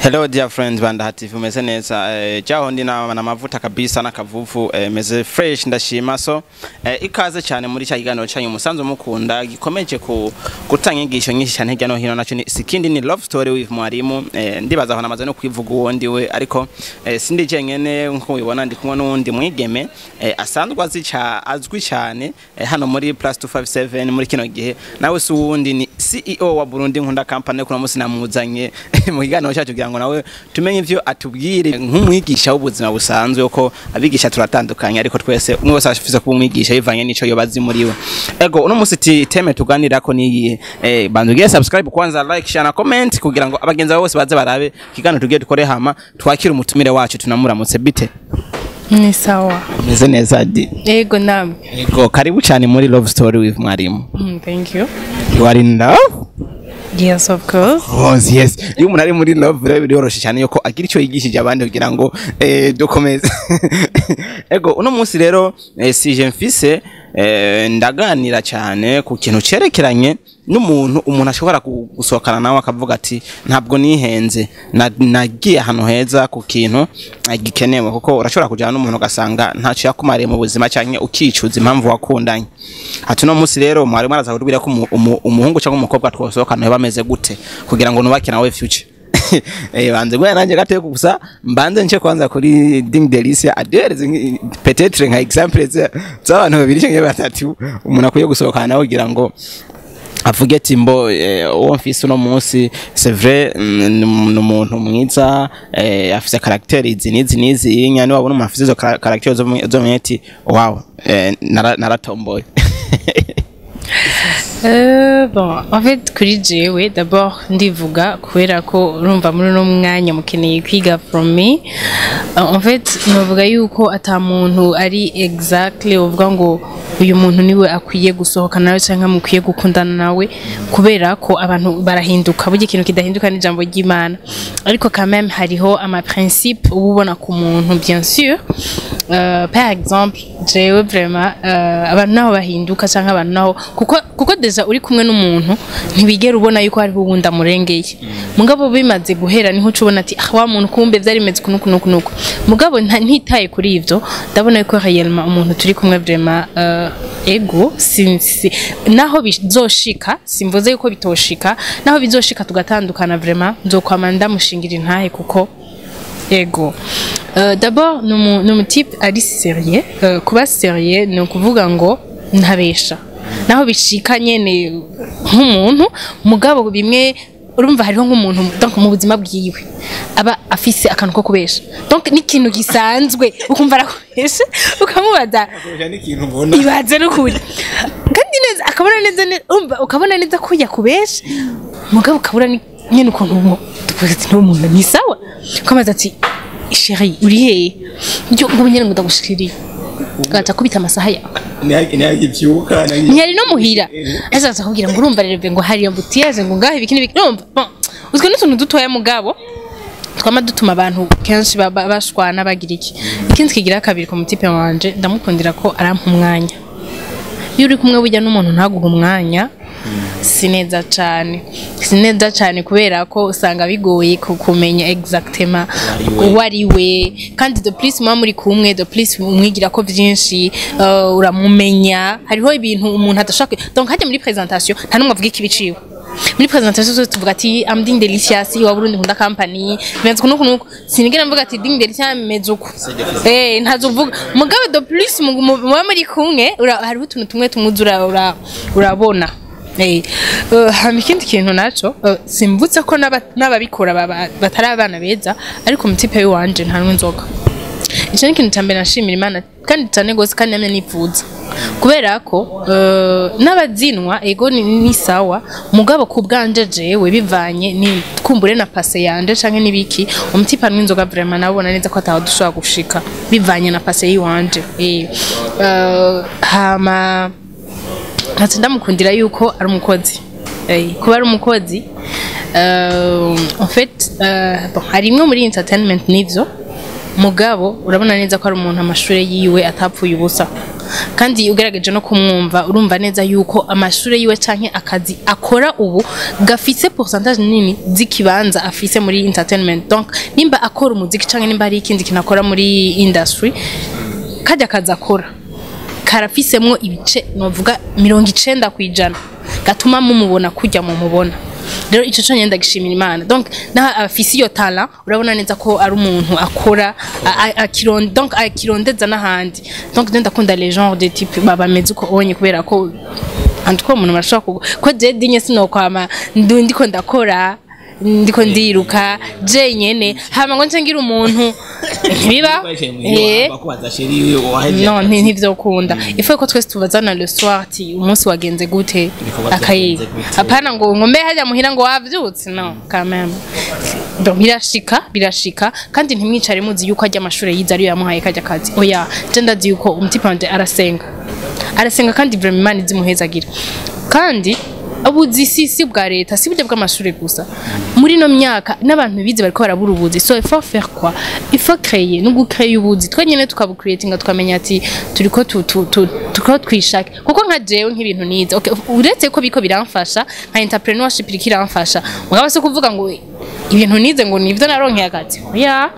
Hello dear friends, Banda TV, umeze neza? Jaho ndi na mavuta kabisa n'akavuvu, meze fresh, ndashima. So ikaze cyane muri cya kiganiro cyanyu musanzu mukunda, gikomeje ku gutanga inyigisho nyinshi cyane hirya no hino. Naco ni sikindi, ni Love Story with Mwarimu. Ndibaza aho namaze no kwivuga uwo ndi we, ariko sindi jenyene. Nkuko mubibona, ndi kumwe n'uwundi mwigeme asanzwe azwi cyane hano muri Plus 257 muri kino gihe. Nawe si uwundi, ni CEO wa Burundi Nkunda Company. Kuno munsi namuzanye mu kiganiro cyacu kugira ngo nawe tumenye ivyo atubwire nk'umwigisha w'ubuzima busanzwe, uko abigisha turatandukanye, ariko twese umwe wese afise kuba umwigisha bivanye n'ico yobazi muri we. Ego, uno munsi thème tuganirako ni bantu ugiye subscribe kwanza, like, share na comment, kugira ngo abagenzi bawe bose baze barabe ikiganiro tugiye dukore, hama twakire umutumire wacu. Tunamuramutse. Bite? Ni sawa. Umeze neza di? Ego, namwe? Ego, karibu cyane muri Love Story with Mwarimu. Thank you. You are in love? Yes, of course. Oh, yes. Iyo umuntu ari muri love rero biroroshe cyane yuko agira icyo yigishije abandi kugira ngo dukomeze. Ego, uno munsi rero si je mfise, ndaganira cyane ku kintu cerekeranye n'umuntu umuntu ashobora gusohokana nawe akavuga ati: "Ntabwo nihenze, nagiye ahantu heza ku kintu gikenewe." Kuko urashobora kujyana n'umuntu ugasanga ntacyo yakumariye mu buzima, cyangwa ukicuza impamvu wakundanye. Ati uno munsi rero mwarimu araza kutubwira ko umuhungu cyangwa umukobwa twosohokana bameze gute kugira ngo nubake nawe future. Banze gwe nanje gato gusa mbanze nce kwanza kuri Ding Delicia aduhereze peut-être nka exemple z'abantu babiri cyangwa batatu umuntu akwiye gusohokana nawe kugira ngo avuge ati: "Mbo uwo mfise uno munsi, c'est vrai, ni umuntu mwiza, afise caractère izi n'izi n'izi." Inya ni wabona umuntu afise izo caractère zo mu ati: "Wow, naratomboye." Bon, en fait, kuri jewe d'abord ndivuga kubera ko urumva muri uno mwanya mukeneye kwiga from me. En fait, novuga yuko ata muntu ari exactly uvuga ngo uyu muntu niwe akwiye gusohoka nawe cyangwa mukwiye gukundana nawe, kubera ko abantu barahinduka. Burya ikintu kidahinduka ni ijambo ry'Imana, ariko quand même hariho ama principe uba ubona ku muntu, bien sûr. Par exemple, jewe vraiment, abantu naho bahinduka canke abantu naho kuko déjà uri kumwe n'umuntu ntibigera ubona yuko hariho uwundi amurengeye. Mugabo bimaze guhera niho uca ubona ati: "Ah, wa muntu kumbe vyari bimeze kunuku nuku nuku." Mugabo ntitaye kuri ivyo, ndabona yuko réellement umuntu turi kumwe vraiment, ego si, naho bizoshika, simvuze yuko bitoshika, naho bizoshika tugatandukana, vraiment nzokwama ndamushingira intahe kuko ego. D'abord ni umu type ari sérieux. Kuba sérieux ni ukuvuga ngo ntabesha naho bishika nyene nk'umuntu. Mugabo bimwe urumva hariho nk'umuntu, donc mu buzima bwiwe aba afise akantu ko kubesha, donc n'ikintu gisanzwe ukumva arakubesha, ukamubaza n'ikintu ubona. Ibaze n'ukuri kandi neza akabona neza urumva ukabona neza ko yakubesha, mugabo ukabura nyene ukuntu tuvuga ati: "N'uwo muntu ni sawa." Ukabaza ati: "Chéri, uri hehe?" Njyo ngo nyene ngo ndagushikiriye, gaca kubita amasaha yawe. Ntiyagibyuka. Ntiyari no muhira, azaza kubwira ngo urumva rero ngo hari embouteillage, ngo ngaho ibiki n'ibiki. Urumva, bon, utwo n'utuntu dutoya, mugabo twama dutuma abantu kenshi bashwana bagira iki. Ikindi kigira kabiri, ku mu type wanje ndamukundira ko arampa umwanya. Iyo uri kumwe burya n'umuntu ntaguha umwanya, si neza cane, si neza cane, kubera ko usanga bigoye kumenya exactement uwo ari we. Kandi de plus muba muri kumwe, de plus umwigira ko vyinshi, uramumenya. Hariho ibintu umuntu adashaka, donc hajya muri présentation nta numwe avuga ikibiciwe muri présentation zose. Tuvuga ati: "Am Ding Delicious wa Burundi Nkunda Company, meze kuno kuno." Sinigera mvuga ati: "Ding Delicious meze uko." Ntazovuga. Mugabo de plus muba muri kumwe, hariho utuntu tumwe tumwe urabona. Hama ikindi kintu naco, simvuze ko n'ababikora batari abana beza, ariko umu type wanje ntanywa inzoga. Ico ni ikintu ca mbere nashimira Imana kandi cane gose, kandi namye nifuza, kubera ko n'abazinwa ego ni sawa, mugabo ku bwanje jewe bivanye ni kumbure na passé yanje canke n'ibiki, umu type anywa inzoga vraiment nabona neza ko ataho dushobora gushika bivanye na passé yiwanje. Hama nkaca ndamukundira yuko ari umukozi. Kuba ari umukozi, en fait, bon, harimwe muri entertainment nivyo. Mugabo urabona neza ko ari umuntu amashure yiwe atapfuye ubusa, kandi ugerageje no kumwumva urumva neza yuko amashure yiwe canke akazi akora ubu gafise pourcentage nini z'ikibanza afise muri entertainment. Donc nimba akora umuziki canke nimba hari ikindi kintu akora muri industry, kajya kazi akora karafisemwo ibice novuga 90% gatuma mumubona kujya mumubona. Rero ico cyo nyenda gishimira Imana. Donc naho afise iyo talent, urabona neza ko ari umuntu akora donc akirondeza n'ahandi. Donc je ndakunda les genres de type baba bameze uko onye, kubera ko en tout cas umuntu barashobora ko je dinye sinokwama ndiko ndakora, ndiko ndiruka je nyene, hama ngo nce ngira umuntu ntibiba. Bakubaza chéri wahejeje? No, ntivyokunda. Il faut ko twese tubazana le soir ati umunsi wagenze gute? Ibikorwa akayiga. byagenze gute? Apana ngo mbe hajya muhira ngo wavyutse, no, quand même. Donc birashika, birashika, kandi ntimwicare muzi yuko ajya amashure yize ariyo yamuhaye kajya kazi. Oya, je ndazi yuko umutima wanje arasenga, arasenga, kandi vraiment Imana izimuhezagira. Kandi ubuzi si bwa leta, si buryo bw'amashuri gusa. Muri no myaka n'abantu bize bariko barabura ubuzi. So il faut faire quoi? Il faut créer, no gucréer ubuzi twe nyene tukabucreatinga, tukamenya ati turiko turiko twishaka. Kuko nka jewe nk'ibintu nize, okay, uretse ko biko biramfasha nka entrepreneurship iriko iramfasha, mugabo se kuvuga ngo ibintu nize ngo nivyo naronkeye akazi, oya.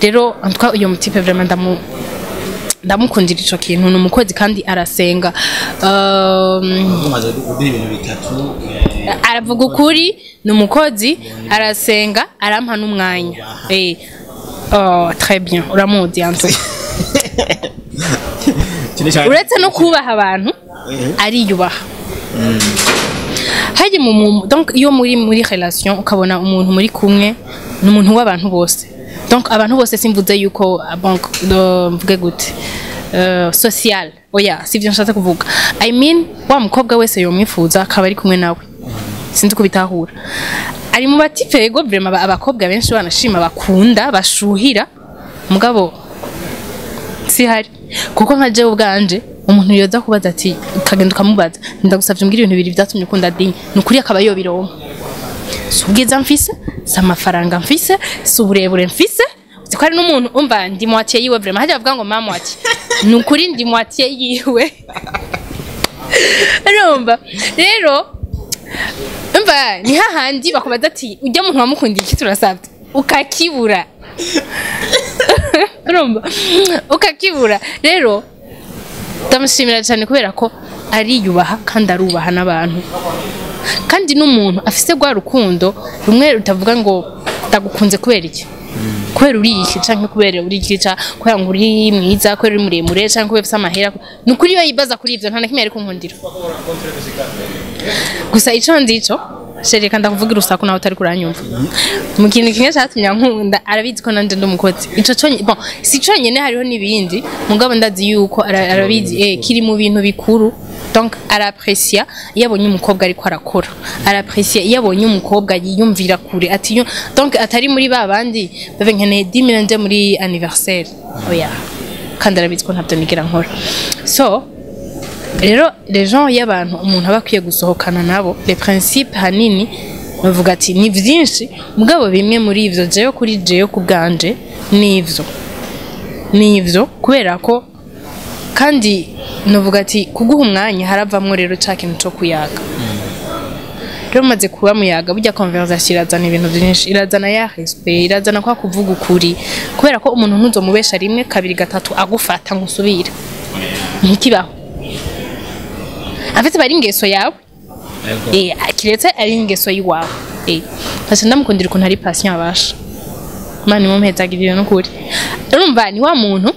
Rero en tout cas uyo mutipe vraiment ndamukundira ico kintu, ni umukozi kandi arasenga. Umaze kuduha ibintu bitatu. Aravuga ukuri, ni umukozi, arasenga, arampa n'umwanya. Oh, très bien, uramuzi yanze. Cyane cyane. Uretse no kubaha abantu, ariyubaha. Hajye donc iyo muri relation ukabona umuntu muri kumwe ni umuntu w'abantu bose, donc abantu bose simvuze yuko ah, bon, mvuge gute, social, oya, sivyo nshatse kuvuga. I mean wa mukobwa wese yomwifuza akaba ari kumwe nawe. Sinzi kubitahura. Ari mu batipe, yego, vraiment abakobwa benshi banashima bakunda bashuhira, mugabo sihari kuko nka jewe ubwanje umuntu yoza kubaza ati, ukagenda ukamubaza, ndagusavye umbwire ibintu bibiri vyatumye ukunda Dinye, ni ukuri akaba yobironka. Si ubwiza mfise, si amafaranga mfise, si uburebure mfise. Uzi ko hari n'umuntu umva ndi moitié yiwe? Vraiment hajya bavuga ngo ma moitié, ni ukuri ndi moitié yiwe. Urumva rero, umva ni hahandi bakubaza ati ujya muntu wamukundiye iki, turasabye, ukakibura. Urumva ukakibura. Rero ndamushimira cyane kubera ko ariyubaha kandi arubaha n'abantu, kandi n'umuntu afise rwa rukundo rumwe rutavuga ngo ndagukunze kubera iki, kubera uri iki, canke kubera uri iki, kubera ngo uri mwiza, kubera uri muremure, canke kubera ufise amahera. Ni ukuri iyo yibaza kuri ivyo nta na kimwe yari kunkundira. Gusa ico nzi ico, chéri, reka ndakuvuga urusaku nawe utari kuranyumva. Mu kintu kimwe catumye ankunda, arabizi ko nanje ndi umukozi. Ico conye, bon, si conyene, hariho n'ibindi, mugabo ndazi yuko arabizi, kiri mu bintu bikuru. Donc araprecia iyo abonye umukobwa ariko arakora, araprecia iyo abonye umukobwa yiyumvira kure, ati donc atari muri ba bandi babe nkeneye 10 millions nje muri anniversaire, oya. Kandi arabizi ko ntabyo nigera nkora. So rero les gens y'abantu umuntu aba akwiye gusohokana nabo, les principes hanini bavuga ati ni vyinshi, mugabo bimwe muri ivyo jewe kuri jewe ku bwanje nivyo, kubera ko kandi novuga ati kuguha umwanya haravamwo rero ca kintu co kuyaga. Rero umaze kuba muyaga, burya conversation irazana ibintu byinshi, irazana ya respect, irazana kwa kuvuga ukuri, kubera ko umuntu ntuzomubesha rimwe, kabiri, gatatu, agufata ngo usubire, ntikibaho. Afite bari ingeso yawe, kiretse ari ingeso yiwawe. Nkaca ndamukundira ukuntu ari patient. Abasha Imana imumpezagirire n'ukuri. Urumva ni wa muntu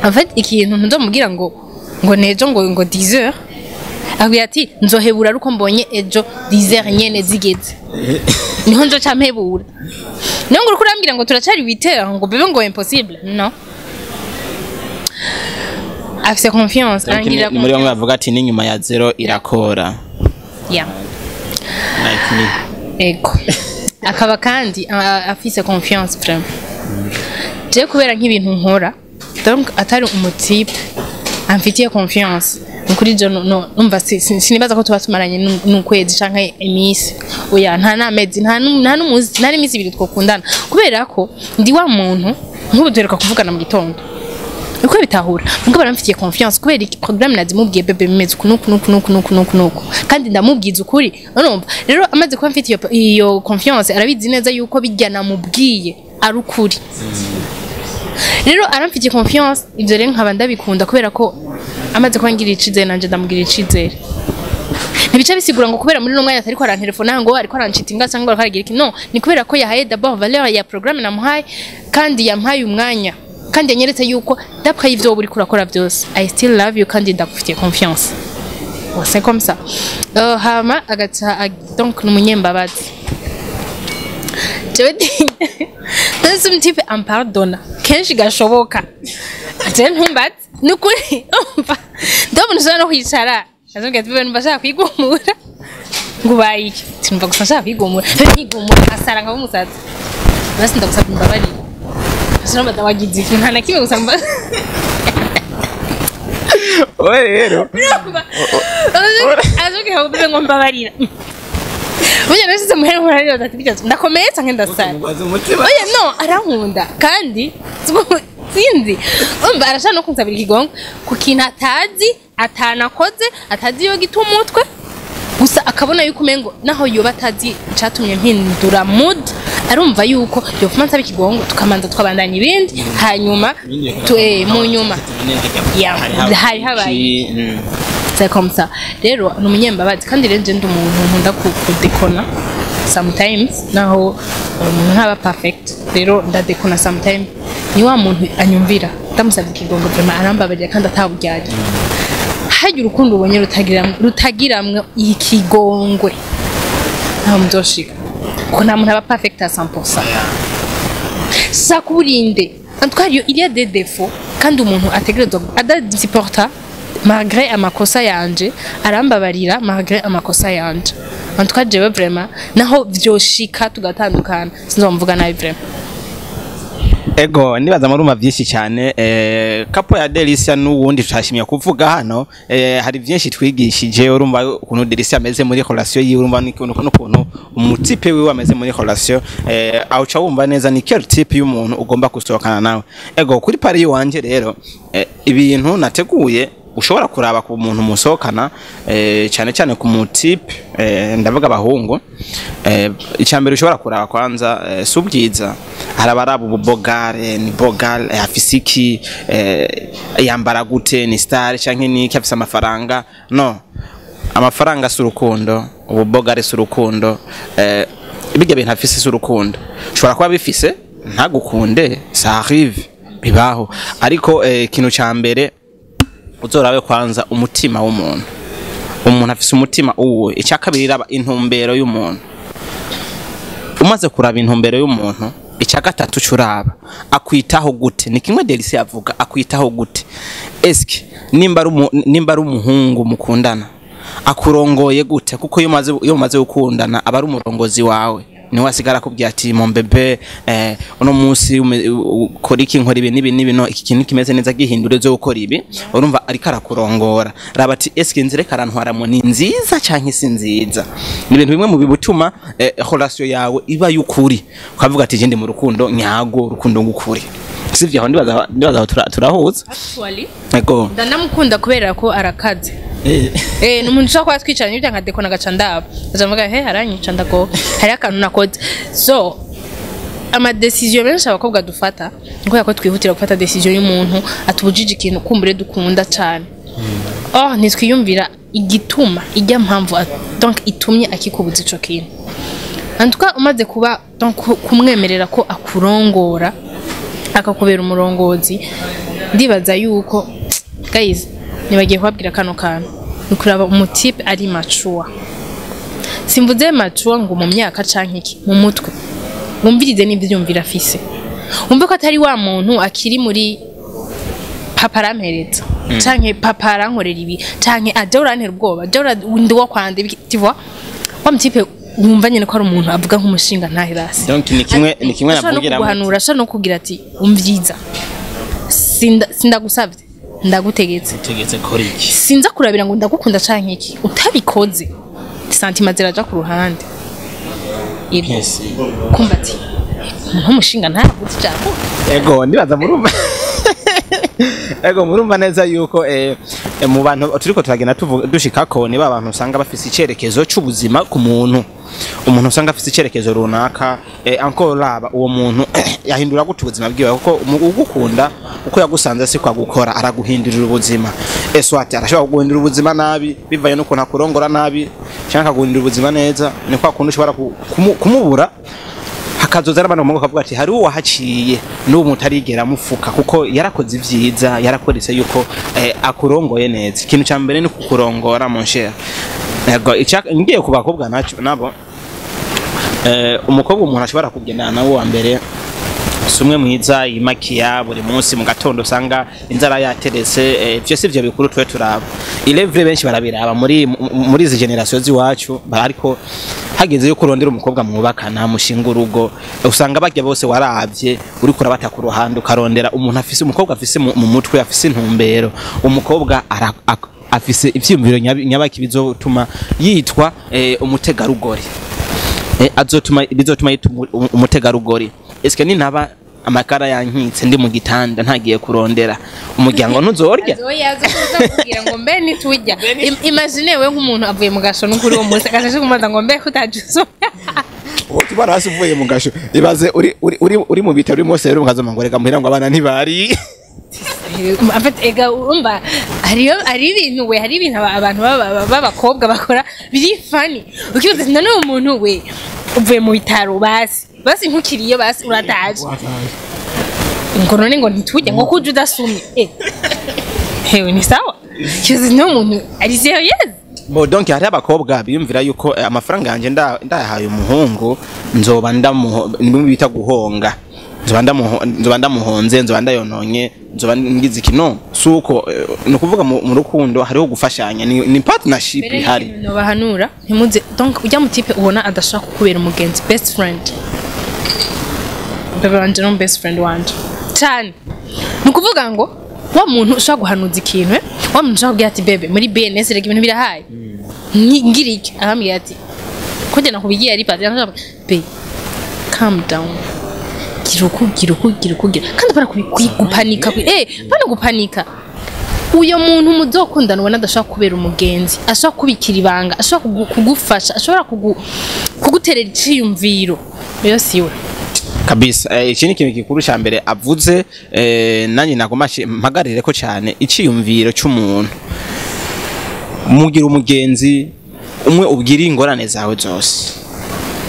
en fait ikintu ntuzomubwira ngo nejo ngo 10 heures, akubwira ati nzohebura ariko mbonye ejo 10 heures nyene zigeze, niho nzoca mpebura. Niyo ngo uriko urambwira ngo turacari 8 heures, ngo bébé, ngo impossible. No, afise confiance, arangirira. Ni muri bamwe bavuga ati n'inyuma ya zero irakora. Yeah. Like me. Ego, akaba kandi afise confiance vraiment. Je kubera nk'ibintu nkora, donc atari umutipe amfitiye confiance kuri je, no numva sinibaza ko tuba tumaranye n'ukwezi canke iminsi, oya, nta n'amezi, nta n'umuzi, nta n'iminsi 2 twokundana, kubera ko ndi wa muntu Nk'ubu duheruka kuvugana mu gitondo, uko bitahura mugabo aramfitiye confiance kubera iki programme nazimubwiye: "Bébé, bimeze uku nuku nuku nuku nuku nuku nuku," kandi ndamubwiza ukuri. Urumva rero, amaze kuba mfitiye iyo confiance, arabizi neza yuko bijya namubwiye ari ukuri. Rero aramfitiye confiance. Ibyo rero nkaba ndabikunda kubera ko amaze kuba ngirira icizere, nanje ndamugirira icizere. Ntibica bisigura ngo kubera muri uno mwanya atariko arantelefona ngo ariko aranshitinga cyangwa ariko aragira iki. No, ni kubera ko yahaye d'abord valeur ya programme namuhaye, kandi yampaye umwanya, kandi yanyeretse yuko d'après ivyo wowe uriko urakora byose, I still love you kandi ndagufitiye confiance. Bon, c'est comme ça. Hama agaca donc ni umunyembabazi. Jewe ndetse umu type ampardona kenshi gashoboka. Jewe ntumbaze, nukuri umva, ndabona ushobora no kwicara azongera ati: "Numva nshaka kwigumura." Ngo ubaye iki? Sinumva gusa nshaka kwigumura, nkigumura nkasara nkaba umusazi. Basi ndagusabye imbabarire. Sinumva wagize iki? Nta na kimwe, gusa mba Wowe rero azongera ngo ngo mbabarira. Burya nashize muhera muhera ati: "Bijya ndakomeye canke ndasara?" Umubaza umutima. Oya, no, arankunda kandi sinzi, umva, arashaka no kunsabira ikigongo ku kintu atazi, atanakoze, atazi iyo gita umutwe gusa, akabona yuko umengo naho yoba atazi icatumye mpindura mood, arumva yuko yofuma nsaba ikigongo, tukamanza tukabandanya ibindi, hanyuma mu nyuma. Ya, hari habaye. C'est comme ça. Rero ni umunyembabazi, kandi rero je ndi umuntu nkunda kudekona sometimes, naho umuntu ntaba perfect. Rero ndadekona sometimes. Ni wa muntu anyumvira, ndamusabye ikigongo, vraiment arambabarira kandi ataburyarya. Harya urukundo ubonye rutagiramwe ikigongwe, ntaho muzoshika, ko nta muntu aba perfect à 100%. Shaka uburinde. En tout cas, il y a des défauts kandi umuntu ategerezwa adasupporta malgré amakosa yanje, arambabarira malgré amakosa yanje. En tout cas, jewe vraiment, naho vyoshika tugatandukana, sinzomvuga nabi vraiment. Ego, nibaza murumva byinshi cyane. Couple ya Delicia n'uwundi tutashimye kuvuga hano, hari byinshi twigishije. Urumva ukuntu Delicia ameze muri relation yiwe, urumva n'ukuntu umu type wiwe ameze muri relation. Aho uca wumva neza ni quel type y'umuntu ugomba gusohokana nawe. Ego, kuri part yiwanje rero, ibintu nateguye ushobora kuraba ku muntu musohokana, cyane cyane ku mu type, ndavuga abahungu, icya mbere ushobora kuraba kwanza, si ubwiza. Hari abaraba ububogare, ni bogare, afise iki, yambara gute, ni star canke niki, afise amafaranga. No, amafaranga si urukundo, ububogare si urukundo, bijya bintu afise si urukundo. Ushobora kuba bifise ntagukunde, ça arrive, bibaho. Ariko ikintu ca mbere uzorabe kwanza umutima w'umuntu, umuntu afise umutima uwo. Icya kabiri, raba intumbero y'umuntu. Umaze kuraba intumbero y'umuntu, icya gatatu curaba akwitaho gute. Ni kimwe Delisi avuga, akwitaho gute? Eske nimba ari umuhungu mukundana, akurongoye gute? Kuko iyo umaze gukundana, aba ari umurongozi wawe, niwe asigara akubwira ati: "Mon bébé, uno munsi ukora iki?" "Nkora ibi n'ibi n'ibi." "No, iki kintu kimeze neza, gihindure zo gukora ibi." Urumva ariko arakurongora. Raba ati: "Eske inzira reka arantwaramo ni nziza canke si nziza?" Ni ibintu bimwe mu bibutuma relation yawe iba y'ukuri, ukavuga ati: "Je ndi mu rukundo nyago, urukundo ngukuri." Sivyo? Aho ndibaza aho turahuza. Actually, Ego. ndanamukunda kubera ko arakaze. Ni umuntu ushobora kuba twicaranye ibyo nkadekona, agaca ndaba, aca mvuga: "He, aranyica, ndago hari akantu nakoze." So ama décision menshi abakobwa dufata ni kubera ko twihutira gufata décision y'umuntu atubujije ikintu kumbure dukunda cyane. Oh, ntitwiyumvira igituma ijya mpamvu donc itumye akikubuza ico kintu. En tout cas, umaze kuba donc kumwemerera ko akurongora, akakubera umurongozi, ndibaza yuko, guys, nibagiye kubabwira kano kantu, ni kuraba umu type ari mature. Simvuze mature ngo mu myaka canke iki, mu mutwe. Wumvirize n'ivyumvira afise, wumve ko atari wa muntu akiri muri "papa arampereza" canke "papa arankorera ibi" canke "aja urantera ubwoba, aja ndi wo kwande", tu vois, wa mu type wumva nyene ko ari umuntu avuga nk'umushinga ntahirasi. Donc ni kimwe Ashobora no navugira. kuguhanura, ashobora no kugira ati: "Umvyiza, sindagusavye, ndagutegetse." Tegetse kora iki? Sinza kurabira ngo ndagukunda canke iki, utabikoze sentiments ziraja ku ruhande. Yego. Kumva ati Umuntu w'umushinga ntavuze ijambo. Ego, ndibaza murumva, ego, murumva neza yuko mu bantu turiko turagenda dushikako ni ba bantu usanga bafise icerekezo c'ubuzima ku muntu. Umuntu usanga afise icerekezo runaka, encore raba uwo muntu yahindura gute ubuzima bwiwe, kuko ugukunda uko yagusanze si kwa gukora, araguhindurira ubuzima. Soit arashobora kuguhindura ubuzima nabi bivanye n'ukuntu akurongora nabi, canke akaguhindura ubuzima neza. Ni kwa kundi ushobora kumubura, hakazoza n'abantu mu kavuga ati hari uwo wahaciye n'ubu mutarigera mufuka, kuko yarakoze ivyiza, yarakorese yuko akurongoye neza. Ikintu ca mbere ni kukurongora, mon cher. Yego, ngiye ku bakobwa naco nabo, umukobwa umuntu ashobora kugendana nawe wa mbere si umwe mwiza yimakiya buri munsi mu gatondo, usanga inzara yateretse. Ivyo si vyo bikuru twe turaba. Ilevre benshi barabiraba muri izi generation z'iwacu, ariko hageze yuko urondera umukobwa mwubakana, mushinga urugo, usanga barya bose waravye uriko urabata ku ruhande, ukarondera umuntu afise, umukobwa afise mu mutwe, afise intumbero, umukobwa afise ivyiyumviro nyabaki bizotuma yitwa umutegarugori, azotuma bizotuma yitwa umutegarugori. Eske ninaba amakara yankitse ndi mu gitanda ntagiye kurondera, umuryango ntuzorya? Oya, azokuza kugira ngo mbe nitujya. Imagine we nk'umuntu avuye mu gasho n'ukuri uwo munsi akaje kumubaza ngo mbe kutajuzo. Uwo tubara hasi uvuye mu gasho, ibaze uri mu bitaro, uri mose rero, ukazoma ngo reka muhira ngo abana ntibari. En fait, ega urumva hariyo hari ibintu we, hari ibintu abantu b'abakobwa bakora biri funny, ukibaza ati none uwo muntu we uvuye mu bitaro, basi basi ntukiriyo, basi urataje, ngo none ngo ntitujye, ngo kuje udasumye, hewe ni sawa, kibaza ati n'uwo muntu ari serious. Bo donc hari abakobwa biyumvira yuko amafaranga yanje ndayahaye umuhungu nzoba ndamuho, nimwe bita guhonga, nzoba ndamuhonze, nzoba ndayononye, nzoba ngize iki. No suko, ni ukuvuga mu rukundo hariho gufashanya, ni partnership Mbere ihari. N'ikintu nobahanura, ntimuze donc ujya mu type ubona adashaka kukubera umugenzi, best friend. Bebe wanje no best friend wanje cyane, ni ukuvuga ngo wa muntu ushobora guhanuza ikintu, wa muntu ushobora kubwira ati bebe, muri BNS reka ibintu birahaye. Ngira iki, arambwira ati ko njye nakubigiye ari pati, be calm down, gira uku, gira uku, gira uku, gira kandi apana gupanika, pana gupanika. Uyo muntu muzokundana ubona adashobora kubera umugenzi, ashobora kubikira ibanga, ashobora kugufasha, ashobora kuguterera iciyumviro, iyo siwe. Kabisa, iki ni ikintu gikuru cya mbere avuze, nanjye nagomba mpagarire ko cyane iciyumviro cy'umuntu. Mugira umugenzi umwe ubwira ingorane zawe zose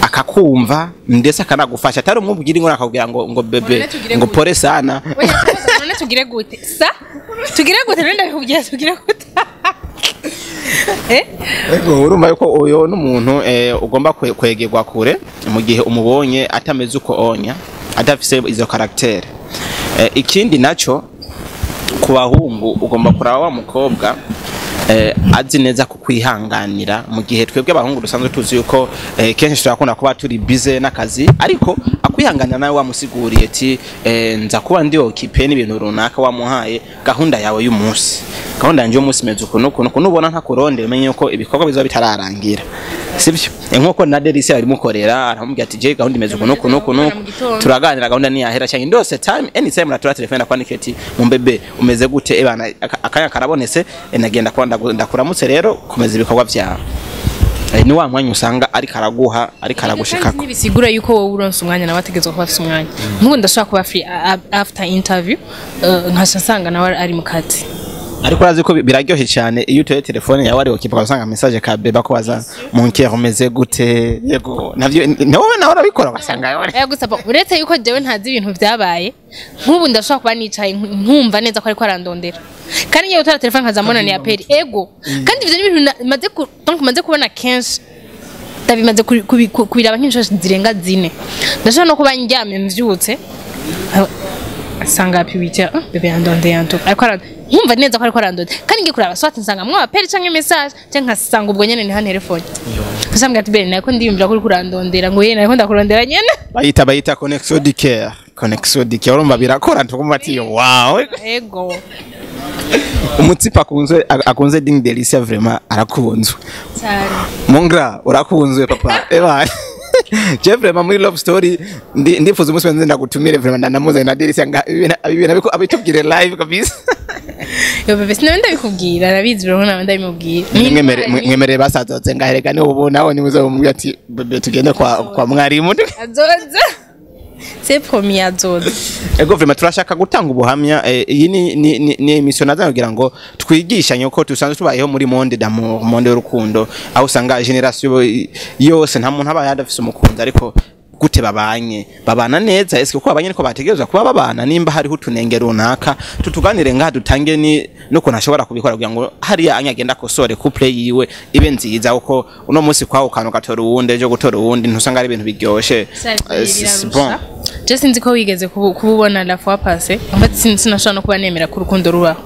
akakumva, ndetse akanagufasha, atari umwe ubwira ingorane akakubwira ngo bebe None tugire ngo gute? Pole sana. Oya, none tugire gute sa, tugire gute? None ndakubwira tugire gute? Ego, urumva yuko uyo n'umuntu ugomba kwegerwa kure mu gihe umubonye atameze uko onya, adafise izo caractère. Ikindi naco, ku bahungu ugomba kuraba wa mukobwa azi neza kukwihanganira mu gihe twebwe abahungu dusanzwe tuzi yuko kenshi turakunda kuba turi busy n'akazi, ariko akwihanganira nawe wamusiguriye ati nza kuba ndi occupé n'ibintu runaka, wamuhaye gahunda yawe y'umunsi, gahunda yanje y'umunsi imeze ukuntu ukuntu ukuntu, ubona ntakurondera umenye yuko ibikorwa bizoba bitararangira, sivyo? Nkuko na Delisi arimukorera, aramubwira ati je gahunda imeze ukuntu ukuntu ukuntu. Mu gitondo. Turaganira, gahunda ntiyahera cyangwa ndose time, anytime natura telefone ndakwandika ati mumbebe umeze gute? Ebana akanya karabonetse, nagenda kuba ndakuramutse rero, komeza ibikorwa byawe. Ni wa mwanya usanga ariko araguha, ariko aragushikako. Ntibisigura yuko wowe uronse umwanya nawe ategerezwa kuba afise umwanya. Nk'ubu ndashobora kuba free after interview, nkaca nsanga nawe ari mu kazi. Ariko urazi ko biraryoshye cyane iyo utoye telefone yawe ari occupé, ugasanga message ka beba ko baza mon cœur umeze gute? Yego, navyo nawe nawe urabikora ugasanga Oya, gusa bo, uretse yuko jewe ntazi ibintu vyabaye, nk'ubu ndashobora kuba nicaye nkumva neza ko ariko arandondera, kandi ngiye gutora telefone nkaza mbona ni appel. Ego, kandi ivyo ni ibintu maze donc maze kubona kenshi, ndabimaze kubiraba nk'inshuro zirenga zine. Ndashobora no kuba ndyamye mvyutse nsanga publicité, ah, bebe yandondeye yantuka, ariko nkumva neza ko ariko arandondera, kandi ngiye kuraba soit nsanga mwo appel canke message, canke nkasanga ubwo nyene ni ha telefone. Nkasanga ati bene nako ndiyumvira ko uriko urandondera, ngo ye nako ndakurondera nyene. Bayita connexion du cœur, connexion du cœur. Urumva birakora, tukumva ati wow. Ego. Umutsipa akunze Ding Delicia vraiment arakunzwe. Cyane. Mongra urakunzwe papa, eba. Je vraiment muri love story ndifuza umunsi wenze ndagutumire, vraiment ndanamuze na Dirisa nga ibintu abiko abitubwire live kabisa. Yo bébé, sinawe ndabikubwira, arabizi bro, nawe ndabimubwira. Mwemerere basazotse ngahereka ni ubu nawe nimuze mubwira ati: "Bébé, tugende kwa mwarimu." Azoza, c'est promis, azoza. Ego, vraiment turashaka gutanga ubuhamya. Iyi ni émission naza kugira ngo twigishanye uko dusanzwe tubayeho muri monde d'amour, monde y'urukundo, aho usanga génération yose nta muntu aba yadafise umukunzi. Ariko gute babanye, babana neza? Eske uko babanye niko bategerezwa kuba babana? Nimba hariho utunenge runaka, tutuganire ngaha, dutange ni n'ukuntu ashobora kubikora kugira ngo hariya anya agenda akosore, couple yiwe ibe nziza, kuko uno munsi kwaho kantu gatora uwundi, ejo gutora uwundi, ntusanga ari ibintu biryoshe. C'est bon. Je sinzi ko wigeze kububona la fois passée. En fait, sinashobora no kuba nemera ko urukundo rubaho.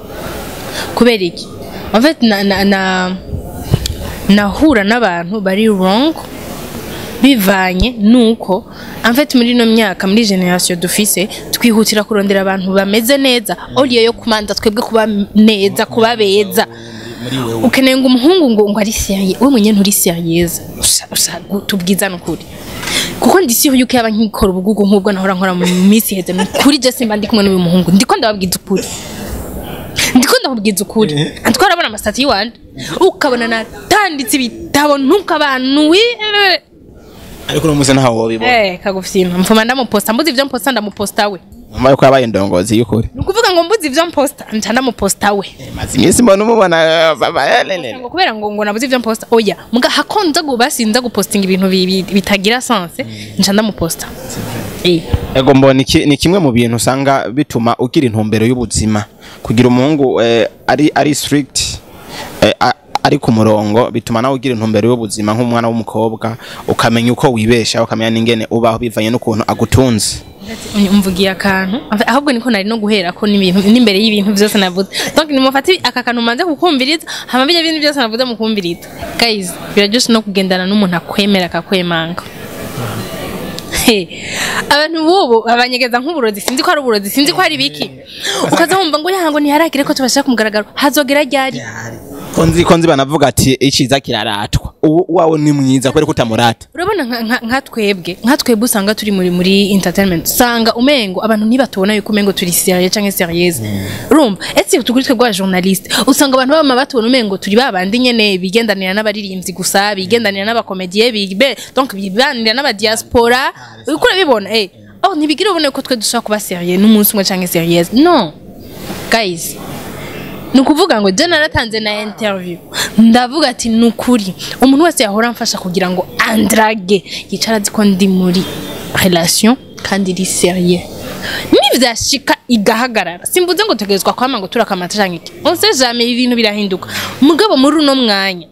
Kubera iki? En fait, na nahura n'abantu bari wrong bivanye nuko en fait muri ino myaka, muri génération dufise, twihutira kurondera abantu bameze neza au lieu yo kumanza twebwe kuba neza, kuba beza. Ukeneye ngo umuhungu ngo ari sérieux, we mwenye nturi sérieuse. Usa tubwizana ukuri, kuko ndi siho yuko yaba nkikora ubugugu nk'ubwo nahora nkora mu minsi iheze, ni kuri je simba ndi kumwe n'uyu muhungu. Ndiko ndababwiza ukuri, ndiko ndakubwiza ukuri. Antwa arabona ama statuts yiwanje, ukabona natanditse ibitabo ntuka abantu wi. Ariko uno munsi ntaho wobibona. Kagufyina mfuma ndamuposta, mbuze ivyo mposta ndamuposta we. Nyuma yuko yabaye indongozi y'ukuri. Ni ukuvuga ngo mbuze ivyo mposta nca ndamuposta we. Maze iminsi mbona umubona baba lele. Ngo kubera ngo nabuze ivyo mposta? Oya, muga hakonza ngo basinza gupostinga ibintu bitagira sens, nca ndamuposta. Ego, mbona iki ni kimwe mu bintu usanga bituma ugira intumbero y'ubuzima. Kugira umuhungu ari strict, ari ku murongo, bituma nawe ugira intumbero y'ubuzima nk'umwana w'umukobwa, ukamenya uko wibesha, ukamenya n'ingene ubaho bivanye n'ukuntu agutunze. Umvugiye akantu ahubwo niko nari no guhera ko n'ibintu n'imbere y'ibintu byose navuze. Donc nimufate aka kantu manze kukumviriza, hama bijya bintu byose navuze mukumviriza. Guys, biraryoshe no kugendana n'umuntu akwemera, akakwemanga. He, abantu bubu babanyegeza nk'uburozi, sinzi ko ari uburozi, sinzi ko ari biki. Ukaza wumva ngo yango ntiharagire ko tubashira ku mugaragaro, hazogera ryari? Ko nzi banavuga ati iciza kiraratwa, uwo wawe ni mwiza kubera ko utamurata. Urabona nka twebwe usanga turi muri entertainment, usanga umengo abantu ntibatubona yuko umengo turi sérieux canke sérieuse. Urumva ese tuguri twebwe aba journaliste, usanga abantu bama batubona umengo turi babandi nyene bigendanira n'abaririmbyi gusa, bigendanira n'aba comédiens, bibe donc bibanira n'aba diaspora. Uriko urabibona, oh, ntibigira ubone ko twe dushobora kuba sérieux n'umunsi umwe canke sérieuse. No guys, ni ukuvuga ngo je naratanze na interview, ndavuga ati ni ukuri umuntu wese yahora amfasha kugira ngo andrague yicara azi ko ndi muri relation kandi iri sérieux. Nivyashika igahagarara, simbuze ngo tegerezwa kwama ngo turakamata canke iki, on sait jamais, ibintu birahinduka. Mugabo muri uno mwanya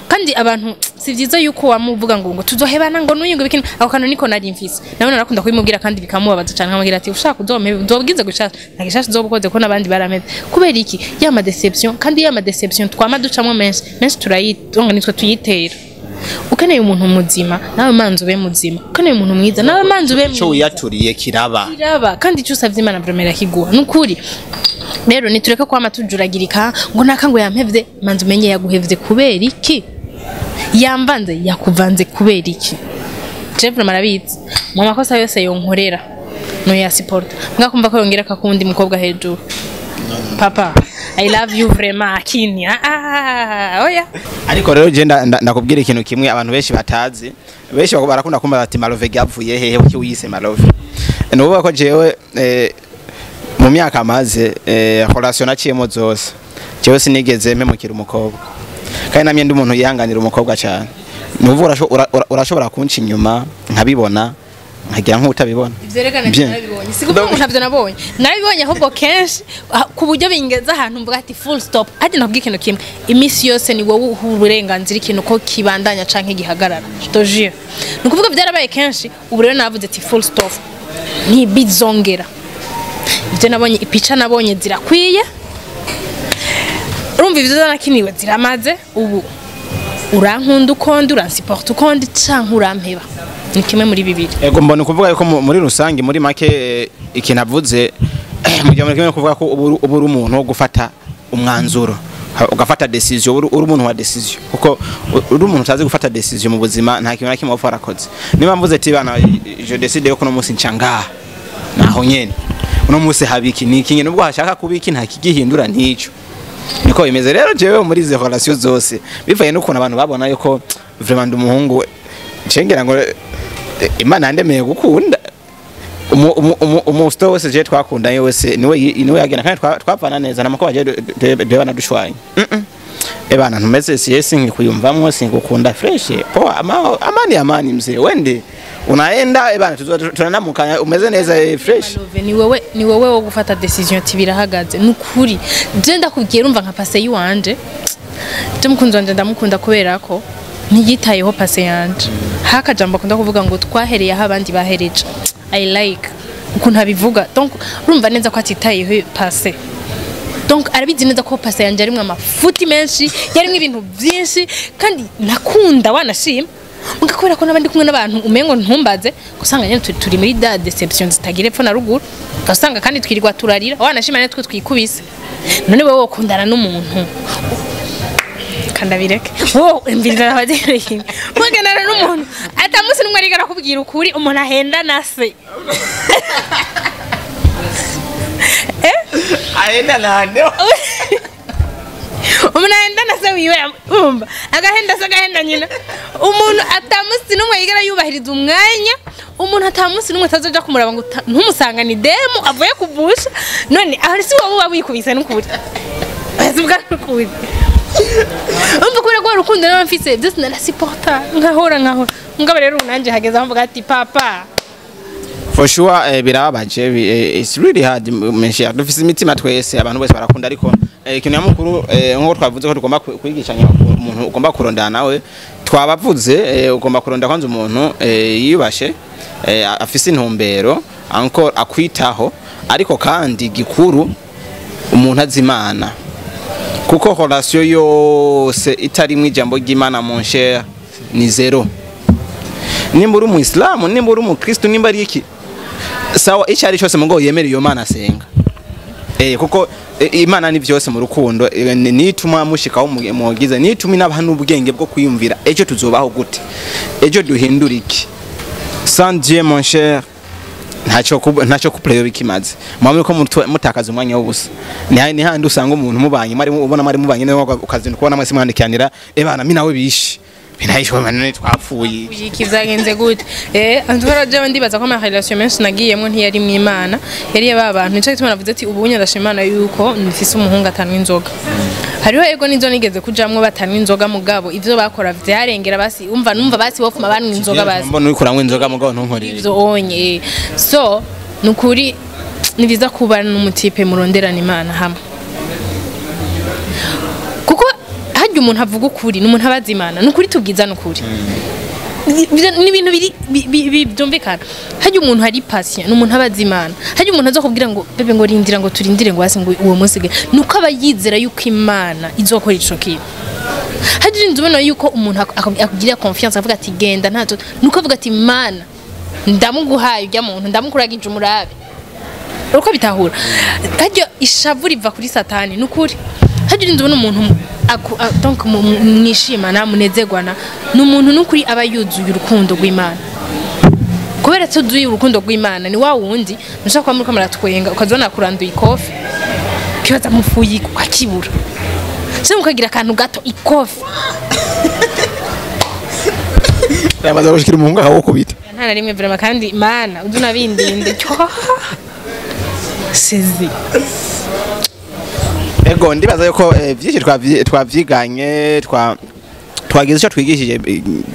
kandi abantu si vyiza yuko wamuvuga ngo tuzohebana, ngo n'uyu, ngo bikini. Ako kantu niko nari mfise, nawe narakunda kubimubwira kandi bikamubabaza cyane, nkamubwira ati ushaka uzompebe, uzobwize gushaka nta gishasha uzobukoze ko n'abandi barameze. Kubera iki? Ya ma déception, kandi ya ma déception twama ducamwo menshi menshi turayitonga, nitwe tuyitera. Ukeneye umuntu muzima, nawe manzi ube muzima. Ukeneye umuntu mwiza, nawe manzi ube ico mwiza. Wiyaturiye kiraba. Kiraba, kandi icyo usavye Imana vraiment irakiguha, nukuri. Rero nitureke kwama tujuragirika ngo naka ngo yampevye. Manzi umenye yaguhevye kubera iki, yamvanze, yakuvanze kubera iki. Je vraiment arabizi mu makosa yose yonkorera no ya support, mwakumva ko yongera akakundi mukobwa hejuru. Papa, I love you vraiment, akini oya. Ariko rero je ndakubwira ikintu kimwe abantu benshi batazi. Benshi barakunda kumva bati: "Malove ryavuye hehe? Kuki wiyise Malove?" Ni ukuvuga ko jewe mu myaka maze, relation naciyemo zose, jewe sinigeze mpemukira umukobwa, kandi namye ndi umuntu yihanganira umukobwa cyane. Ni ukuvuga urashobora kunca inyuma nkabibona, nkagira nk'utabibona. Ivyo reka Bien. narabibonye, si kuvuga ngo ntabyo nabonye, narabibonye ahubwo kenshi, ku buryo bingeza ahantu mvuga ati full stop. Ati nabwiye ikintu kimwe: iminsi yose ni wowe uha uburenganzira ikintu ko kibandanya canke gihagarara. Je te jure, ni ukuvuga byarabaye kenshi. Ubu rero navuze ati full stop, ntibizongera. Ibyo nabonye, ipica nabonye zirakwiye. Urumva ivyo nakiniwe ziramaze. Ubu urankunda ukondi, uransupporta ukondi, canke urampeba, ni kimwe muri bibiri. Ego, mbona ukuvuga yuko muri rusange, muri make, ikintu avuze mu gihe muri kimwe, kuvuga ko ubu uri umuntu wo gufata umwanzuro. Ugafata décision, uri umuntu wa décision, kuko uri umuntu utazi gufata décision mu buzima, nta kintu na kimwe wapfa warakoze. Niba mvuze ati: "Bana, je décide yuko uno munsi nca ngaha," naho nyene uno munsi haba iki niki nyene, nubwo hashaka kuba iki, nta kigihindura ntico. Niko bimeze rero. Jewe muri izi relation zose, bivanye n'ukuntu abantu babona yuko vraiment ndi umuhungu, cengera ngo Imana yandemeye gukunda umusito wese je twakundanye wese niwe yagenda, kandi twapfana neza namakuba je debana dushwanye. Ebana, ntumeze siye, sinkikuyumvamwo, sinkukunda, fresh, poa, amani amani mzee, wende unaenda, ebana, tunanamuka umeze neza, fresh. Love, ni wewe wo gufata décision ati birahagaze. Nukuri je ndakubwira, urumva nka passé yiwanje, je mukunzi wanje ndamukunda kubera ko ntiyitayeho passé yanje. Hakajambo akunda kuvuga ngo twahereye aho abandi bahereje. I like ukuntu abivuga. Donc urumva neza ko atitayeho passé. Donc arabizi neza ko passé yanje arimwo amafuti menshi, yarimwo ibintu byinshi, kandi nakunda wanashima muga kubera ko n'abandi kumwe n'abantu umengo ntumbaze, usanga nyene turi muri da déception zitagira epfo na ruguru, ugasanga kandi twirirwa turarira, wanashima nyene twe twikubise. None wewe wokundana n'umuntu, kandabireke, wowe mviriza n'abavyeyi, mugendana n'umuntu ata munsi n'umwe arigera kubwira ukuri, umuntu ahenda na se? Ahenda nande? Umuntu ahenda na se wiwe, umva, agahenda se, agahenda nyina, umuntu atamusi n'umwe yigera yubahiriza umwanya, umuntu atamusi n'umwe atazoja kumuraba ngo ntumusangane demu avuye kuvusha. None aho si wowe uba wikubise? N'ukuri ubwa n'ukuri, umva, kubera ko urukundo naba mfise byose narasupporta, nkahora nkahora. Mugabo rero ubu nanje hageze aho mvuga ati: "Papa." For sure, birababaje, it's really hard, menshi dufise imitima twese, abantu bose barakunda, ariko ikintu nyamukuru, nkuko twavuze ko tugomba kwigishanya umuntu ugomba kurondana nawe, twabavuze, ugomba kuronda kwanza umuntu yiyubashe, afise intumbero, encore akwitaho, ariko kandi gikuru umuntu azi Imana, kuko relation yose itarimwo ijambo ry'Imana, mon cher, ni zéro. Nimba uri umuyisilamu, nimba uri umukristo, nimba ari iki, sawa, icyo ari cyose, mugo yemera iyo Mana asenga, kuko Imana ni byose mu rukundo, nituma mushikaho mugize, nituma inabaha n'ubwenge bwo kwiyumvira ejo tuzobaho gute, ejo duhindura iki. Sans Dieu, mon cher, ntacyo couple yo bikimaze, mwamwe ko mutakaza umwanya w'ubusa. Ni handi usanga umuntu mubanye mwari ubona mwari mubanye neza, ukazinduka ubona mwese mwandikiranira: "Ebana, mi nawe bishe binahishwe, none twapfuye." Iki byagenze gute? Antwara jewe ndibaza ko ama relation menshi nagiyemo ntiyari mu Imana, yari yaba bantu. Nico gituma navuze ati ubu ndashima Imana yuko mfise umuhungu atanwa inzoga. Hariho ego nizo nigeze kujamwo batanwa inzoga, mugabo ivyo bakora vyarengera. Basi umva, numva basi wofuma banwa inzoga basi. Mbona uriko uranywa inzoga mugabo ntunkorere. Ivyo onye, so nukuri ni vyiza kuba n'umutipe muronderana Imana hamwe, kuko harya umuntu avuga ukuri ni umuntu abaza Imana. Nukuri tubwiza nukuri, ni ibintu biri byumvikana. Harya umuntu hari patient ni umuntu abaza Imana. Harya umuntu aza kubwira ngo: "Bébé," ngo "rindira," ngo "turindire," ngo basi ngo uwo munsi nuko aba yizera yuko Imana izokora ico kintu. Harya inzu ubona yuko umuntu akugirira confiance, avuga ati: "Genda ntacyo," nuko avuga ati: "Imana, ndamuguhaye ujya muntu, ndamukuragije umurabe." Uko bitahura, harya ishavu riva kuri Satani. Nukuri harya urinze ubona umuntu donc mwishimana, munezerwana, ni umuntu nukuri aba yuzuye urukundo rw'Imana. Kubera tuzuye urukundo rw'Imana, ni wa wundi mushaka kuba muriko muratwenga, ukazibona kuranduye ikofi, ukibaza mufuyi ukakibura, se mukagira akantu gato, ikofi. Yamaze gushikira umuhungu akawukubita. Nta na rimwe vraiment. Kandi Mana uzi unabindinde cyo sizi. Ego, ndibaza yuko vyinshi twavyiganye, twagize icyo twigishije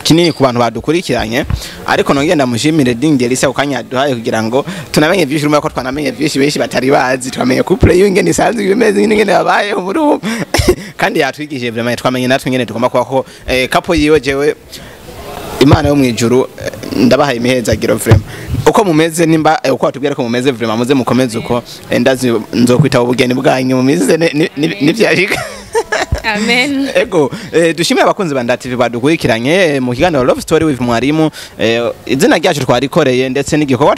kinini ku bantu badukurikiranye, ariko nongeye ndamushimire Dingelisa ku kanya yaduhaye kugira ngo tunamenye vyinshi. Urumva ko twanamenye vyinshi benshi batari bazi, twamenye couple y'ingene isanzwe imeze, ingene babayeho muri ubu, kandi yatwigishije vraiment, twamenye natwe ingene tugomba kubaho. Couple yiwe, jewe Imana yo mwijuru, ndabahaye imihezagiro vraiment. Uko mumeze, nimba uko watubwira ko mumeze, vraiment muze mukomeze uko. Ndazi nzokwitaba ubugeni bwanyu mumize nivyashika. Amen. Ego, dushimire abakunzi ba Nda TV badukurikiranye mu kiganiro Love Story with Mwarimu. Izina ryacu twarikoreye, ndetse n'igikorwa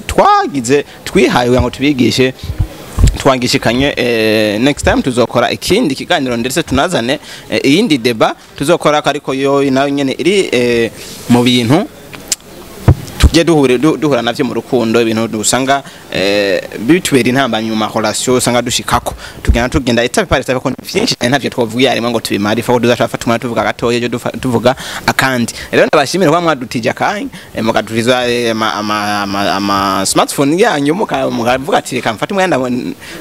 twagize twihaye kugira ngo tubigishe. Twangishikanye. Next time tuzokora ikindi kiganiro, ndetse tunazane iyindi débat tuzokora, ariko yo nayo nyene iri mu bintu tujye duhura navyo mu rukundo, ibintu usanga bitubera intambamyi mu ma relation, usanga dushikako tugenda étape par étape, ko vyinshi cyane ntavyo twovuye harimo ngo tubimare, ifako tuzashafata umwanya tuvuga gatoya, ejo tuvuga akandi. Rero ndabashimira kuba mwadutije akanya, mukadutiza ama smartphone yanyu, mukavuga ati: "Reka mfate umwanya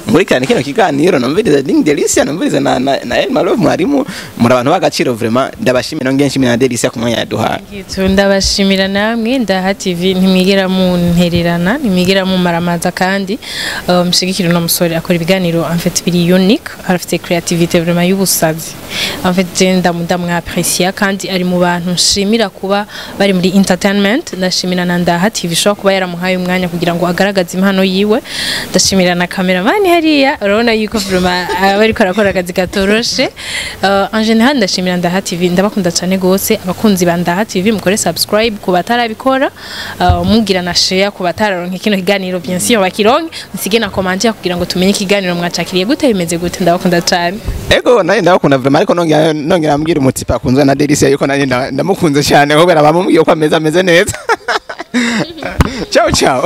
nkurikirane kino kiganiro, numvirize Ding Delicia, numvirize na Elma Love." Mwarimu muri abantu b'agaciro, vraiment ndabashimira. Nongeye nshimira na Delicia ku mwanya yaduhaye. Gitu, ndabashimira namwe Ndaha TV, ntimwigera muntererana, ntimwigera mumaramaza, kandi mushigikire uno musore akora ibiganiro en fait biri unique, arafite creativité vraiment y'ubusazi. En fait je ndamwapprécia, kandi ari mu bantu nshimira kuba bari muri entertainment. Ndashimira na Ndaha TV ishobora kuba yaramuhaye umwanya kugira ngo agaragaze impano yiwe. Ndashimira na cameraman hariya, urabona yuko vraiment aba ariko arakora akazi katoroshe. En général ndashimira Ndaha TV, ndabakunda cyane gose. Abakunzi ba Ndaha TV, mukore subscribe ku batarabikora, mugira na share ku batararonka kino kiganiro, bien sûr bakironke, musige na commentaire kugira ngo tumenye ikiganiro mwacakiriye gute, bimeze gute. Ndabakunda cyane. Ego, nanjye ndabakunda vraiment, ariko nongera mbwira umutipe akunzwe na Delicia yuko nanjye ndamukunze cyane, kubera bamubwiye ko ameze neza. Ciao ciao.